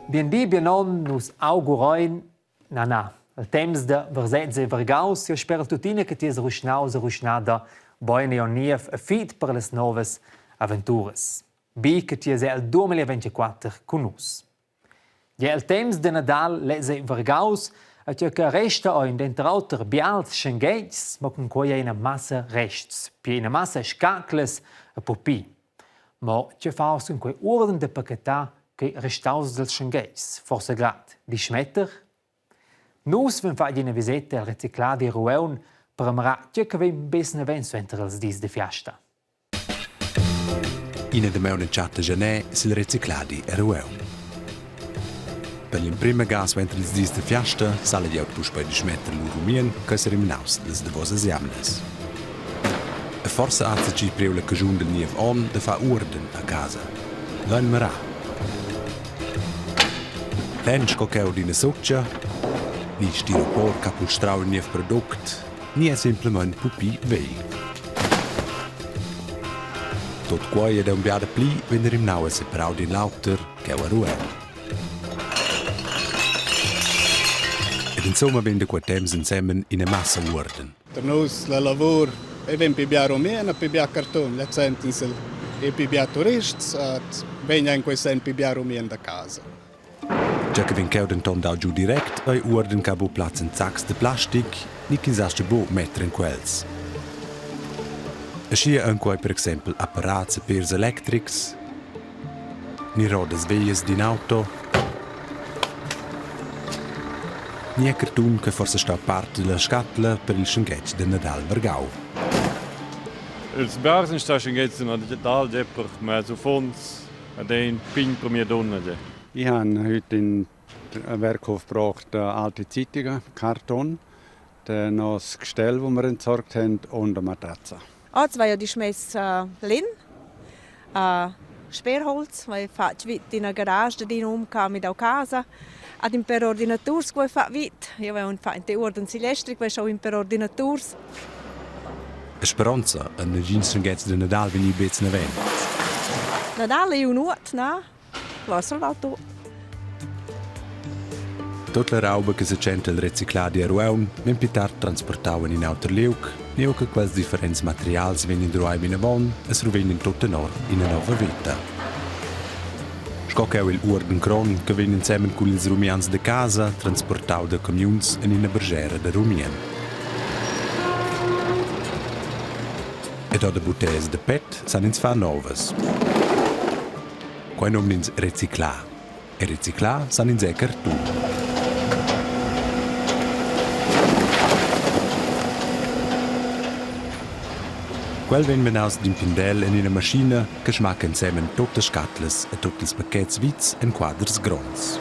Bien di, bien onn, nus augurein Na, na, il temps da versets ei vargaus, jeu sperel tuttina che ti es ruschnaus e ruschnada bein e niev e fit per las novas aventuras. Bi che ti es el 2024 cun nus. Gia el temps da Nadal lez ei vargaus e tgei che resta ein denter auter bials schenghetgs, mo cun quei ei ina massa rests, pia ina massa scaclas e pupi. Mo tgei fas cun quei uorden da pachetar ch'ei restaus dals schenghetgs, forsa grad dismetter? Nus vein fatg ina viseta al recicladi Rueun per mirar tgei che vegn bess naven suenter ils dis da fiasta. Ina damaun entschatta Janè sil recicladi a Rueun. Per l'emprima ga suenter ils dis da fiasta sa la glieud puspei dismetter lur rumien che serimnaus las davosas jamnas. E forsa ha tgi priu la caschun del niev onn da far uorden a casa. Lein mirar. Lenn sco cheu d'ina sutga, ni stiropor ch'ha pulstrau il niev product, ni è semplamein pupi vegl. Tot quei ed aunc bia dapli vegn rimnau e separau d'in l'auter cheu a Rueun. Ed insomma vegn da quei temps ensemen ina massa uorden. Per nus la lavur ei vegn pli bia rumien e pli bia cartun. Lez sentins el ei pli bia turists ed vegn en quei senn pli bia rumien da casa. Gia che vegn cheu denton dau giu direct ei uorden che ha buc plaz en sacs da plastic ni ch'ins astga buc metter en quels. Aschia ein quei per exempel apparats e pers electrics ni rodas veglias d'in auto ni era cartun che forsa stau part dalla scatla per il schenghetg da Nadal vargau. Ils bars in sta schenghetg da Nadal già per mes uffants ed è in pign per mia donna già. Ich habe heute in den Werkhof gebracht alte Zeitungen, Karton, dann noch das Gestell, das wir entsorgt haben und eine Matratze. Oz vai jeu dismess lenn, sperholz, vai fatg vit ina garage dad in um che ha midau casa, ad in per ordinaturs che vai far vit. Jeu vai aunc far in uorden sigl electric, vai schau in per ordinaturs. E speronza en negins schenghetgs da Nadal vegni buc naven. Nadal ei nuot, na? Va salvau tut. Tut la rauba che setschenta il recicladi a Rueun vegn pli tard transportau en in auter liug, nua che quels differents materials vegnan druai vinavon e survegnan tut tenor ina nova veta. Sco ch'eu il uorden grond che vegn ensemen cun ils rumians da casa transportau da camiuns en ina bergera da rumien. Ed da butteglas da pet san ins far novas. Quei numn'ins reciclar. E reciclar san ins era cartun. Quel vegn menaus d'in pindel en ina maschina che smacca ensemen tuttas scatlas e tut ils pachets vits en quaders gronds.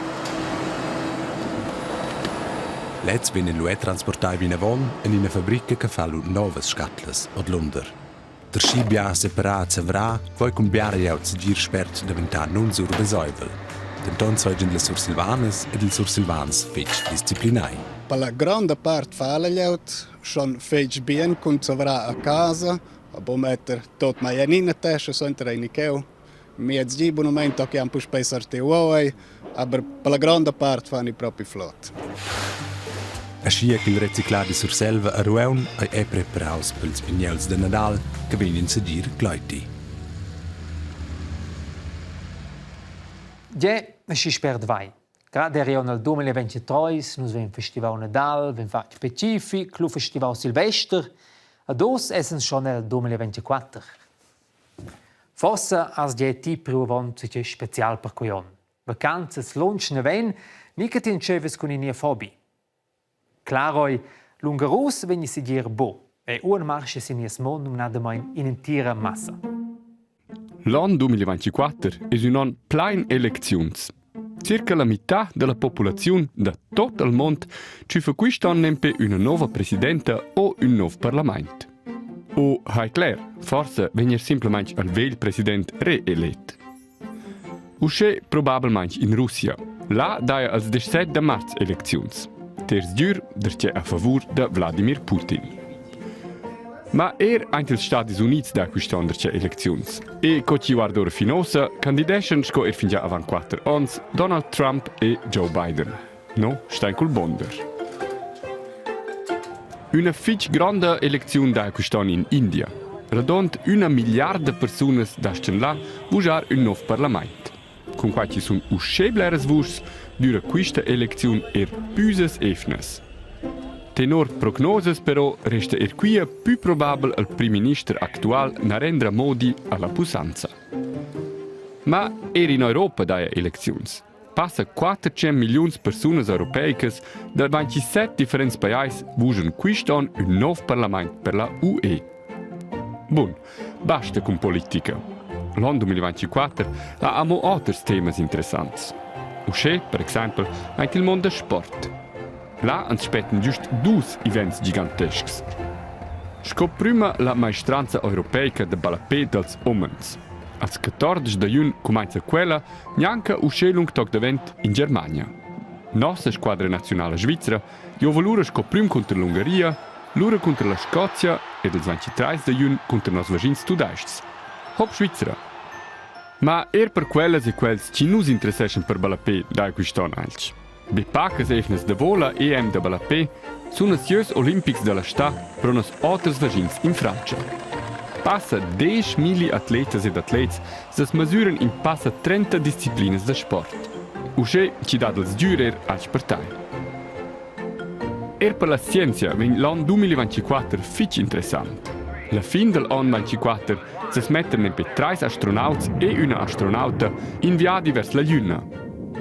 Lez vegnan lu era transportai vinavon en ina fabrica che fa lu novas scatlas ordlunder. Der schi bia separat savrà, voi cun biara glieud segir spert daventar nunsurveseivel. Denton seigien las Sursilvanas ed ils Sursilvans fetg disciplinai. Per la gronda part fa la glieud schon fetg bien cun zavrar a casa, a bo metter tot mai en ina tescha suenter ein cheu. Miezdi bunamain tocca han puspei sortiu oi, aber per la gronda part fan i propi flot. Aschia ch'il recicladi Surselva a Rueun ei è preparaus pils pigneuls da Nadal che vegnan segir gleiti. Gie, aschi spert vai. Grad era nel 2023 nus vein festivau Nadal, vein fatg specific, lu festivau Silvester, ad oz essens schon nel 2024. Forsa has gia ti priu avon tgei special per quei onn. Vacanzas lunsch naven, ni che ti entscheivas cun in niev hobby. Clar ei, lungarus vegni segir buc e uonn marscha sin nies mund numnadamein in'entira massa. L'on 2024 es ün on plain elecziuns. Circa la mità da la populaziun da tot il mond tschüffa quist on nempe üna nouva presidenta o ün nouv parlamaint. O hai cler, forsa vegn er simplamaing al vegl president reelet. Uschè probabelmaing in Russia. Là daja als 17 da marz elecziuns. Terz dür der a favur da Wladimir Putin. Ma er aint ils Stadis Units da quist'on darcheu elecziuns. E co chi guarda ora fin uossa, candideschan sco er fingià avant quatter ons Donald Trump e Joe Biden. No stain cul bonder. Üna fich gronda elecziun da quist'on in India. Radond üna milliarda persunas das-chan là vuschar ün nouv parlamaint. Cun quai chi sun uschè bleras vuschs, düra quista elecziun eir püsas eivnas. Tenor prognosas però resta eir quia pü probabel al primminister actual Narendra Modi alla pussanza. Ma eir in Europa daja elecziuns. Passa 400 milliuns persunas europeicas da 27 differents pajais vuschan quist on ün nouv parlamaint per la UE. Bun, basta cun politica. L'on 2024 ha amo oters temas interessants. Uschè, per exaimpel, aint il mond da sport. Là ans spettan giust dus events gigantescs. Sco prüma la maestranza europeica da ballapè dals homens. Als 14 da jun cumainza quella gnanca uschè lung toc davent in Germania. Nossa squadra naziunala svizra giova lura sco prüm cunter l'Ungaria, lura cunter la Scozia ed ils 23 da jun cunter nos vaschins tudais-chs. Hop Svizra! Ma er per quellas e quels chi nus interesseschan per ballapè dai quist'on alch. Be pacas eivnas davo la EM da ballapè sun els gieus olimpics da la stà pro nos oters vaschins in Frantscha. Passa 10.000 atletas ed atlets s'as masüran in passa 30 disciplinas da sport. Uschè chi dat als giurer alch per tai. Er per la scienzia vegn l'onn 2024 fitg interessant. La fin dal onn 24 sesmettan nempe trais astronauts e üna astronauta in viadi vers la glüna.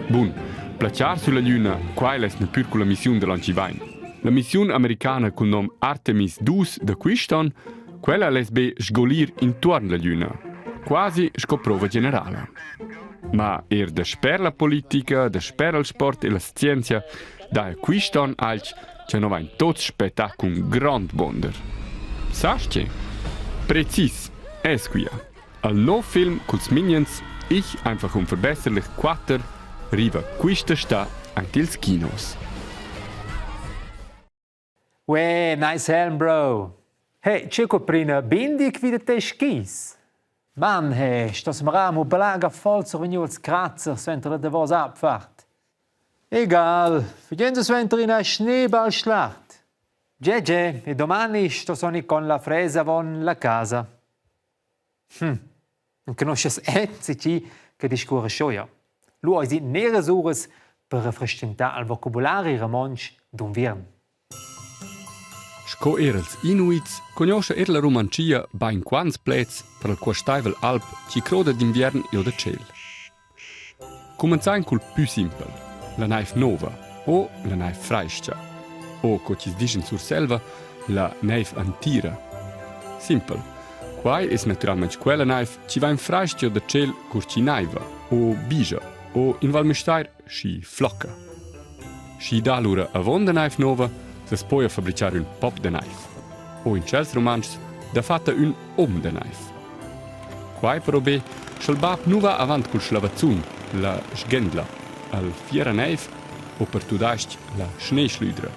Bun, placiar sulla glüna, quai l'es pür culla missiun da l'on chi vain. La missiun americana cul nom Artemis 2 da quist on, quella less be sgolir intuorn la glüna, quasi sco prova generala. Ma eir dasper la politica, dasper al sport e la scienzia Dai quist'on alch cha no vain tuots spettà cun grond bonder. Sast che? Precis, es quia. Al nouv film culs Minions Ich einfach unverbesserlich 4 riva quista stà aint ils kinos. Uè, nice helm, bro! Hey, c'è coprina bindig vi da te skis? Mann, hey, sto smarar mo belaga voll survegniu els crazers suenter la davosa abfahrt. Egal, figendo suenter ina Schneeballschlacht. Ge, ge, e domani sto soni con la fresa avon la casa. Hm, enconuschas enzatgi che discuora schoia. Lu eisi neras uras per refreschentar il vocabulari romontsch d'unviern. Sco er els Inuits cognoscha er la Rumantschia bainquants pleds per il cuostaivel alp chi croda d'inviern giò da tschêl. Cumanzain cul pü simpel, la naiv nouva o la naiv frais-cha o, co chi's disch in Surselva, la naiv antira. Simpel, quai es natüralmaing quella naiv chi vain frais-cha giò da tschêl cur chi naiva o bija o in Val Müstair schi flocca. Schi dà lura avon da naiv nova, s'as poja fabrichar ün pop da naiv. O in tschels rumantschs dafatta ün hom da naiv. Quai però be, scha'l bap nu va avant cul schlavazzun, la sgendla, al fiera naiv o per tudais-ch la Schneeschlüdra.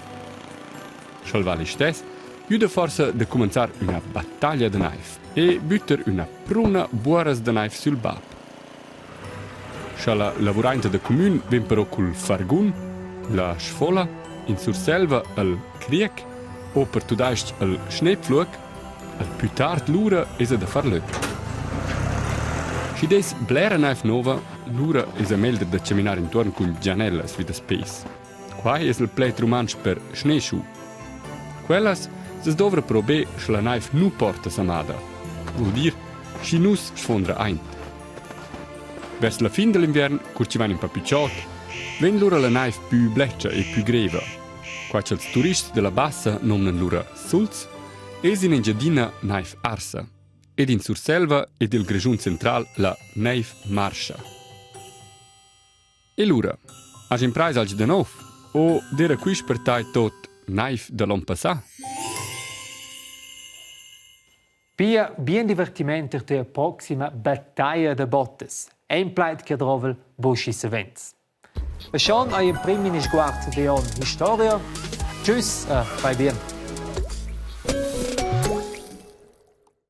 Scha'l va listess, güda forsa da cumanzar üna battaglia da naiv e bütter üna pruna buoras da naiv sül bap. Scha la lavurainta da cumün vegn però cul fargun, la sfola, in Surselva al criec o per tudais-ch al Schneepflug, al pü tard lura esa da far lö. Schi dess blera naiv nouva, lura esa meglder da chaminar intuorn cun gianellas vi da peis. Quai es il pled rumantsch per Schneeschuh. Quellas s'as dovra però be scha la naiv nu porta samada, voul dir schi nu's sfuondra aint. Vers la fin da l'inviern, cur chi vain ün pa pü chod, vegn lura la naiv pü bletscha e pü greiva. Quai cha'ls turists da la Bassa nomnan lura sulz, es in Engiadina naiv arsa ed in Surselva ed il Grischun central la naiv marscha. E lura, has imprais alch da nouv o d'eira quist per tai tot naiv da l'on passà? Pia bien divertiment per tia proxima battaglia da bottas. Ein plaid che drovel buc savens. E schon ei emprem in sguard de on historia. Tschüss, e fai bien.